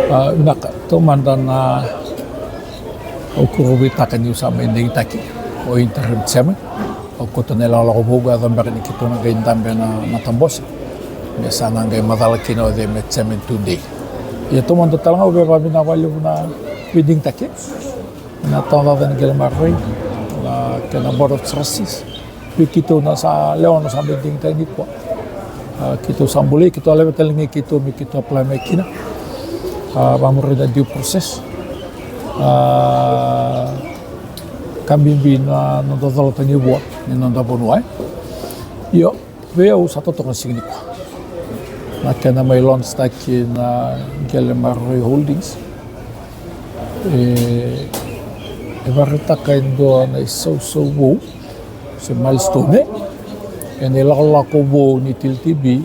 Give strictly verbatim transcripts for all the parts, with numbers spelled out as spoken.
A, vinaka, taumada na, au kurabuitaka niu sa mai digitaki o interim chairman. Au kauta na ilakolako vou, a yaco beka ni keitou na qai dabe na matabose me sa na qai macala kina o cei me chairman tudei. Ia taumada tale ga au via vakavinavinaka vakalevu na veidigitaki na tabana ni qele maroroi, na kena board of trustees. Vei keitou na sa lewe ono sa mai digitaki nikua. A, keitou sa bolei, keitou a lave tale ga keitou me keitou apply mai kina. A, vakamuri na due process. A, ka bibi na noda colata ni vua ni noda vanua, e. Io, vei au sa totoka na siga nikua na kena mai launch taki na Qele Maroroi Holdings. E, e vakaraitaka e dua na isausau vou se milestone ena ilakolako vou ni T L T B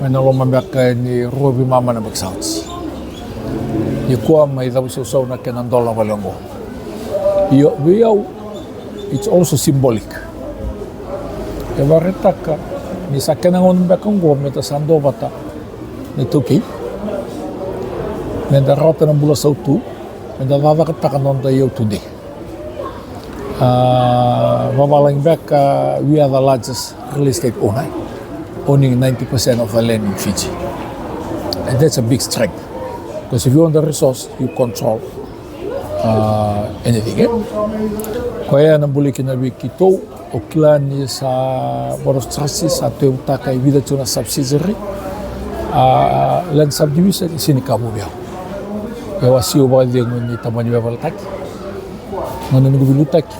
mai na loma beka ni rua veimama na yabaki sa oti. Nikua mai cavuisausau na kena dola vale oqo. Io, vei au, it's also symbolic. E vakaraitaka ni sa kena gauna beka oqo meda sa duavata na iTaukei, meda rawata na bula sautu, meda cakacakataka na noda iyau tudei. A, vavalagi beka, we are the largest real estate owner, owning ninety percent of the land in Fiji. And that's a big strength. Because if you own the resource, you control, a, anything, e? Koya na bolei kina vei keitou, o kila ni sa Board of Trustees sa tauyavutaka e vica tu na subsidiary, a, land subdivision, e sega ni ka vou vei au. Au a C E O vakacegu ni tabana ni veivaletaki. Gauna ni noqu veiliutaki,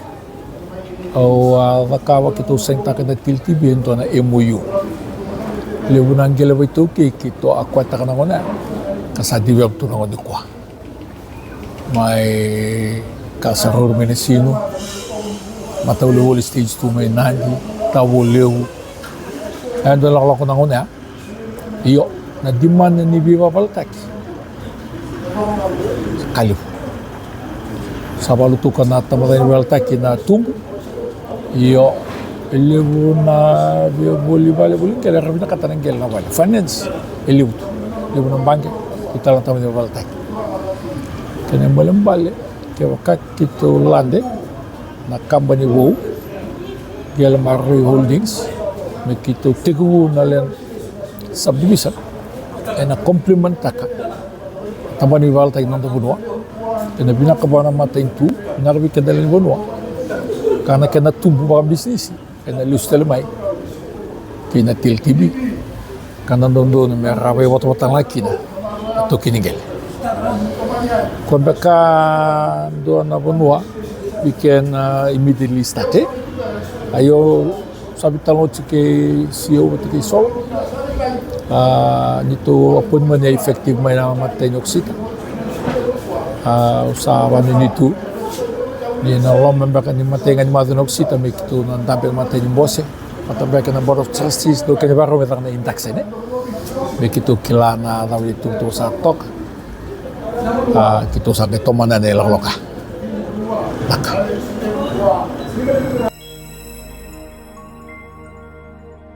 au a cakava, keitou sainitaka na T L T B e dua na M O U. Levu na qele vakaitaukei keitou a acquire-taka na gauna ya, ka sa develop tu na gauna nikua. Mai Kasaruru mai Nasinu, Matau Levu Voli stage two mai Nadi, Tavo Levu. E dua na ilakolako na gauna ya. Io, na demand ni veivakavaletaki ka levu. Sa valutuka na tabana ni veivaletaki na tubu. Io, e levu na veivoli vale, voli qele, era vinakata na qele na vale. Finance e levu tu. Levu na baqe, e tale na tabana ni veivaletaki. Kena ibalebale, kevaka keitou lade na kabani vou, Qele Maroroi Holdings, me keitou tekivu na land subdivision, ena complement-taka tabana ni veivaletaki ni noda vanua. Ena vinaka vua na matanitu, vinaka vei keda lewe ni vanua, ka na kena tubu vakabisinisi ena lesu tale mai kei na T L T B, ka na dodonu me ra vakaivotavota ga kina na taukei ni qele. Koya beka dua na vanua we can, uh, immediately start, e? Io, sa veitalanoa tiko kei C E O vata kei Solo. A, neitou appointment e effective mai na imatai ni Okosita. A, au sa vakanuinui tu ni na loma beka ni imatai ga ni macawa ni Okosita me keitou na dabe na imatai ni bose vata beka na Board of Trustees, dou kena vakarau me caka na induction, e? Me keitou kila na cava na itukutuku sa toka. A, keitou sa qai tomana na ilakolako. Vinaka.